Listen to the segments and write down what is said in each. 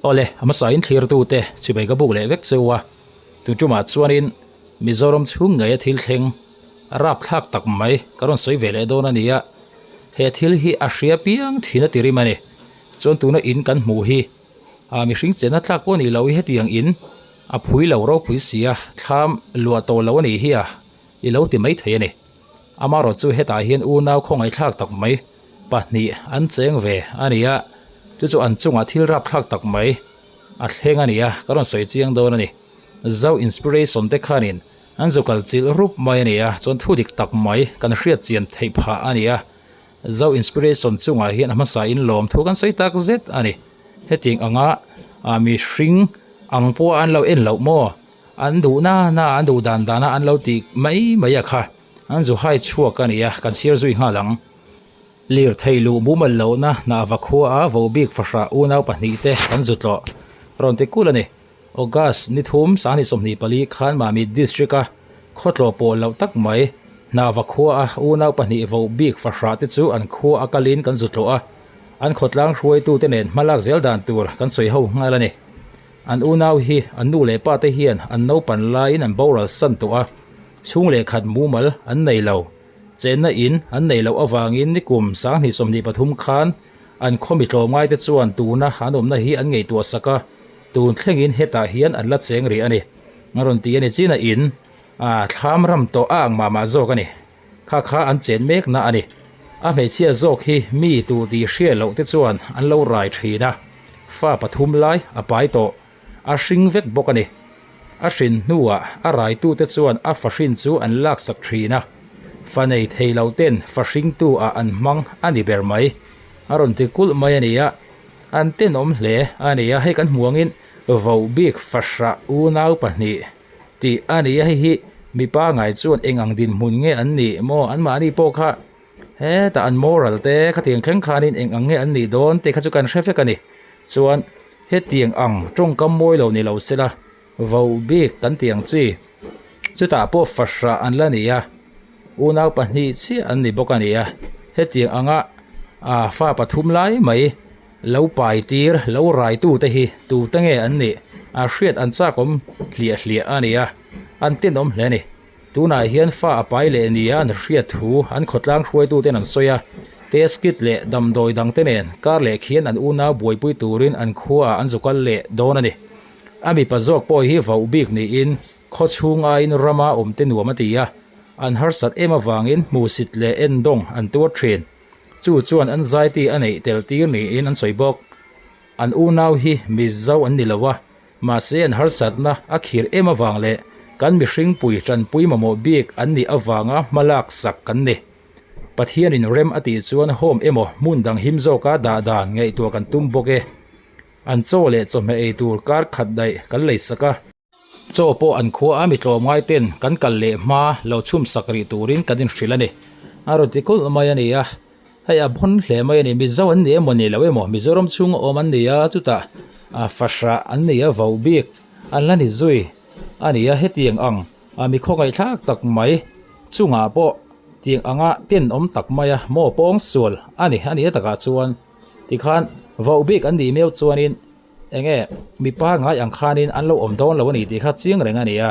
Awle, a hmasa in thlirtute chibai ka buk leh vek cheu a, tun tumah chuanin Mizoram chhung ngei a thil thleng a rapthlak tak mai ka rawn sawi ve leh dawn a ni a, he thil hi a hria piang thin a ti rim a ni. Chuan tuna in kan hmuh hi ah mihring chenna tlak pawh a nih loh hi hetiang in a phui lo ropui si a, thlam luah tawh lo a nih hi a i lo ti mai thei a ni. Amaherawhchu hetah hian unau khawngaihthlak tak mai pahnih an cheng ve a ni a, chu chu an chungah thil rapthlak tak mai a thleng a ni a, ka rawn sawi chiang dawn a ni. Zo Inspiration te khanin an zu kal chilh rup mai a ni a, chuan thu dik tak mai kan hriat chian theih phah a ni a. Zo Inspiration chungah hian a hmasa in lawm thu kan sawi tak zet a ni. Hetiang anga mihring ang pawha an lo en loh maw? An duh na na an duh dan dana an lo tih mai mai a kha. An zu hai chhuak a ni a, kan chhiar zui nghal ang. Lirthei luh mumal lohna hnah va khua a vo bik fahrah unau pahnihte kan zu tlawh rawn ti kulh a ni. August ni thum sangni 24 khan Mamit District a khawtlawh pawh loh tak mai hnah va khua a unau pahnih vo bik fahrah te chu an khua a kalin kan zu tlawh a, an khawtlang hruaitute nen hmalak zel dan tur kan sawi ho nghal a ni. An unau hi an nu leh pa te hian an naupan laiin an boral san tawh a, chhung leh khat mumal an nei lo. Chenna in an nei loh avangin nikum 2023 khan an khawmi tlawmngai te chuan tuna an awmna hi an ngaihtuah sak a, tun thlengin hetah hian an la cheng rih a ni. A rawn ti a ni china in a thlam ram tawh a ang mah mah zawk a ni. Kha kha an chen mekna a ni. A hmeichhia zawk hi mi tur tih hriat loh te chuan an lo rai thin a, fa pathum lai a pai tawh. A hring vek bawk a ni. A hrin hnuah a raitute chuan a fahrin chu an laksak thin a, fa nei thei lo ten fa hringtu ah an hmang a ni ber mai. A rawn ti kulh mai a ni a, an tenawm hle a ni a, hei kan hmu angin voh bik fahrah unau pahnih tih a ni a, hei hi mipa ngai chuan eng ang dinhmun nge an nih maw anmahni pawh kha hetah an moral te khatiang thleng khanin eng ang nge an nih dawn tih kha chu kan hre vek a ni. Chuan hetiang ang tawngkam mawi lo ni lo sela vo bik kan tih ang chi chutah pawh fahrah an la ni a unau pahnih chiah an ni bawk a ni a hetiang anga ah fa pathum lai mai lo pai tir lo rai tu te hi tu te nge an nih a hriat an chak awm hliah hliah a ni a an tenawm hle a ni. Tunah hian fa a pai leh nia an hriat thu an khawtlang hruaituten an sawi a, test kit leh damdawi dangte nen kar leh khian an unau buaipui turin an khuaah an zu kal leh dawn a ni. A mipa zawk pawh hi vauh bik niin khaw chhung aiin rama awmte nuam a ti a, an harsat em avangin hmuhsit leh endawng an tuar thin. Chu chuan anxiety a neih tel tir niin an sawi bawk. An unau hi Mizo an ni lo a, Mahse an harsatna a khir em avang leh kan mihring pui tanpui mamawh bik an nih avanga hma lak sak kan ni. Pathianin rem a tih chuan home emaw hmun dang him zawka dah dan ngaihtuah kan tum bawk e. An chaw leh chawhmeh ei tur kar khat daih kan lei sak a. Chaw pawh an khua a mi tlawmngai ten kan kal leh hma lo chhum sak rih turin kan inhrilh a ni. A rawn ti kulh mai a ni a. Hei a bawn hle mai a ni, Mizo an ni emaw ni lo emaw, Mizoram chhunga awm an ni a, chutah a fahrah an ni a, vauh bik an la ni zui a ni a, hetiang ang a mi khawngaihthlak tak mai chungah pawh tiang anga tenawm tak mai a maw pawng sual a ni a ni a takah chuan tikhan vauh bik an nih miau chuanin enge mipa ngai ang khanin an lo awm dawn lo a ni tih kha chiang reng a ni a.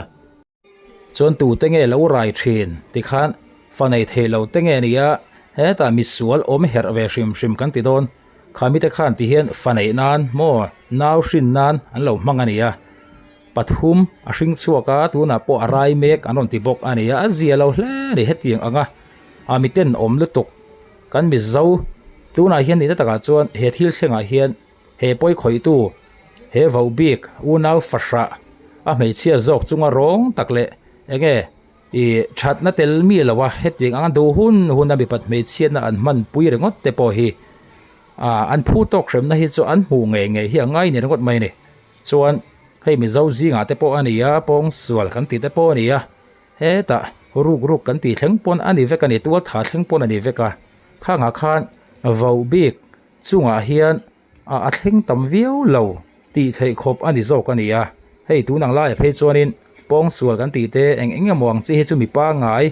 Chuan tute nge lo rai thin tikhan fa nei thei lo te nge nia hetah misual awm herh ve hrim hrim kan ti dawn khami te khan ti hian fa neih nan maw nau hrin nan an lo hmang a nia pathum a hring chhuak a tunah pawh a rai mek an rawn ti bawk a nia a zia lo hle a ni hetiang anga a miten awm lutuk kan mizo tunah hian nihna takah chuan he thil thlengah hian. He pawi khawihtu, he voh bik unau fahrah a hmeichhia zawk chunga rawng tak leh enge ih thatna tel mi lo a, hetiang anga duh hun hun a mipat hmeichhiatna an hman pui ringawt te pawh hi ah an phu tawk hremna hi chu an hmuh ngei ngei hi a ngai ni ringawt mai a ni. Chuan hei Mizo zingah te pawh a ni a, pawngsual kan tih te pawh a ni a, hetah ruk ruk kan tih thleng pawn a ni vek a ni, tualtha thleng pawn a ni vek a, khangah khan voh bik Chungah hian a a thleng tam viau lo tih theih khawp a ni zawk a ni a, hei tun ang laiah phei chuanin pawngsual kan tih te eng eng emaw ang chi hi chu mi pangngai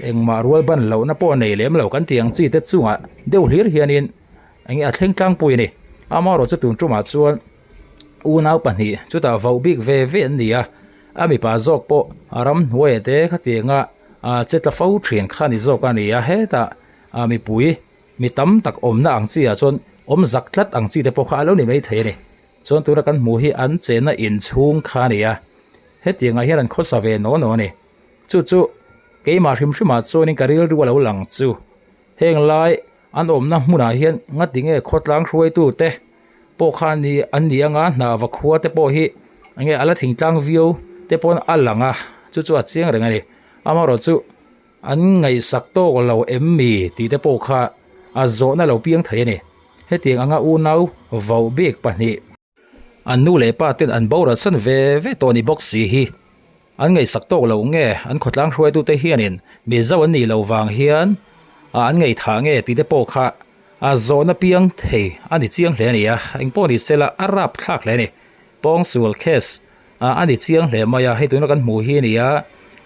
engmah rual ban lohna pawh a nei lem lo kan tih ang chi te chungah deuh hlir hianin eng nge a thleng tlangpui a ni. Amaherawhchu tun tumah chuan. Unau pahnih chutah vauh bik ve ve an ni a, a mipa zawk pawh ramhnuaia te khatianga che tla fo thin kha ni zawk a ni a, hetah mipui mi tam tak awmna ang chi ah chuan awm zak tlat ang chi te pawh kha a lo ni mai thei a ni. Chuan tuna kan hmuh hi an chenna inchhung kha a ni a, hetiangah hian an khawsa ve naw naw a ni. Chu chu keimah hrim hrimah chuanin ka rilru a lo lang chu. Heng lai an awmna hmunah hian ngati nge khawtlang hruaitu te pawh kha an ni an ni anga hna va khua te pawh hi enge a la thingtlang viau te pawn a lang a chu chu a chiang reng a ni. Amaherawh chu an ngaihsak tawk lo em mi tih te pawh kha a zawhna lo piang thei a ni. Hetiang anga unau vauh bik pahnih. An nu leh pa ten an boral san ve ve tawh ni bawk si hi. An ngaihsak tawk loh nge an khawtlang hruaitute hianin Mizo an nih loh vang hian an ngaihthah nge tih te pawh kha a zawhna piang thei a ni chiang hle a ni a, engpawh ni sela a rap thlak hle a ni. Pawngsual case a ni chiang hle mai a, hei tuna kan hmuh hi a ni a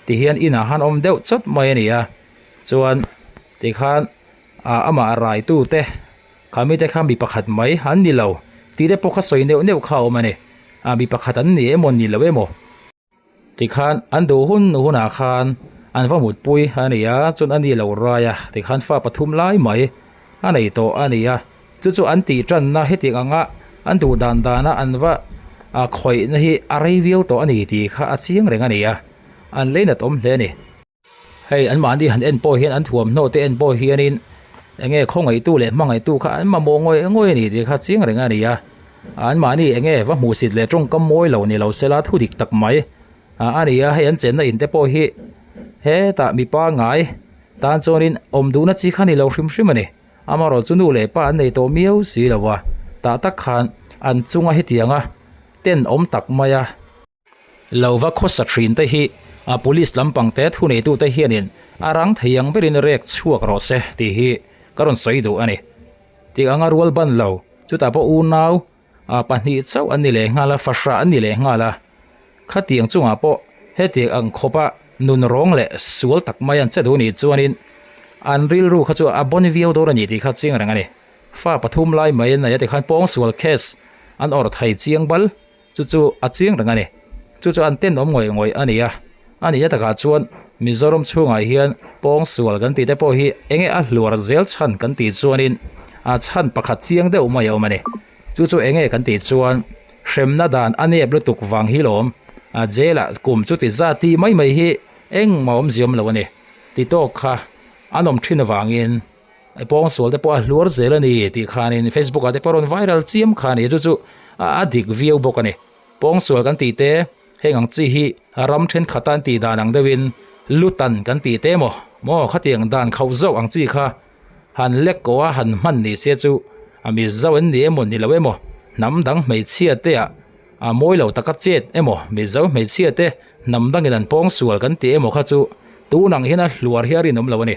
tihian inah han awm deuh chawt mai a ni a, chuan tikhan amah raitute. Kha mite kha mi pakhat mai an ni lo tih te pawh kha sawi neuh neuh kha a awm a ni. Ah mi pakhat an ni emaw ni lo emaw tikhan an duh hun hunah khan an va mutpui a ni a, chuan a ni lo rai a tikhan fa pathum lai mai a nei tawh a ni a. Chu chu an tih tanna hetiang anga an duh dan dana an va khawihna hi a rei viau tawh a ni tih kha a chiang reng a ni a, an leinat awm hle a ni. Hei anmahni han en pawh hian an thuamhnaw te en pawh hianin eng nge khawngaihtu leh hmangaihtu kha an mamawh ngawih ngawih a ni tih kha chiang reng a ni a, anmahni eng nge va hmuhsit leh tawngkam mawi lo ni lo sela thu dik tak mai a ni a, hei an chenna in te pawh hi hetah mipa ngai tan chuanin awm duhna chi kha ni lo hrim hrim a ni, amaherawh chu nu leh pa an nei tawh miau si lo a, tah tak khan an chunga hetianga tenawm tak mai a. Lo va khawsa thin te hi a police lampang te thuneitu te hianin a rang thei ang berin rek chhuak rawh se tih hi ka rawn sawi duh a ni. Tih anga rual ban lo, chutah pawh unau pahnih chauh an ni leh nghal a, fahrah an ni leh nghal a. Khatiang chungah pawh hetiang ang khawpa nun rawng leh sual tak mai an che duh nih chuanin an rilru kha chu a bawn viau dawn a ni tih kha chiang reng a ni. Fa pathum lai mai an nei a tikhan pawngsual case an awrh thei chiang bal. Chu chu a chiang reng a ni. Chu chu an tenawm ngawih ngawih a ni a. A nihna takah chuan Mizoram chhungah hian pawngsual kan tih te pawh hi eng nge a hluar zel chhan kan tih chuanin a chhan pakhat chiang deuh mai a awm a ni. Chu chu eng nge kan tih chuan hremna dan a nep lutuk vang hi lawm a jail ah kum chu ti zat tih mai mai hi engmah awmzia awm lo a ni. Ti tawk kha an awm thin avangin. Pawngsual te pawh a hluar zel a ni tih khanin Facebook ah te pawh a rawn viral chiam kha a ni chu chu a dik viau bawk a ni. Pawngsual kan tih te heng ang chi hi ram thenkhat a an tih dan ang deuhin lutan kan tih te emaw maw khatiang dan khauh zauh ang chi kha han lek kawh a han hman ni se chu a mi zauh an ni emaw ni lo emaw hnam dang hmeichhia te ah a mawi lo taka chet emaw mizo hmeichhia te hnam dangin an pawngsual kan tih emaw kha chu tun ang hian a hluar hi a rinawm lo a ni.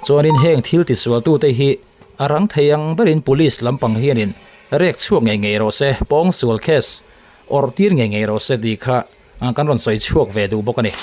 Chuanin heng thil tisualtute hi a rang thei ang berin police lampang hianin rek chhuak ngei ngei rawh se, pawngsual case awrh tir ngei ngei rawh se tih kha kan rawn sawi chhuak ve duh bawk a ni.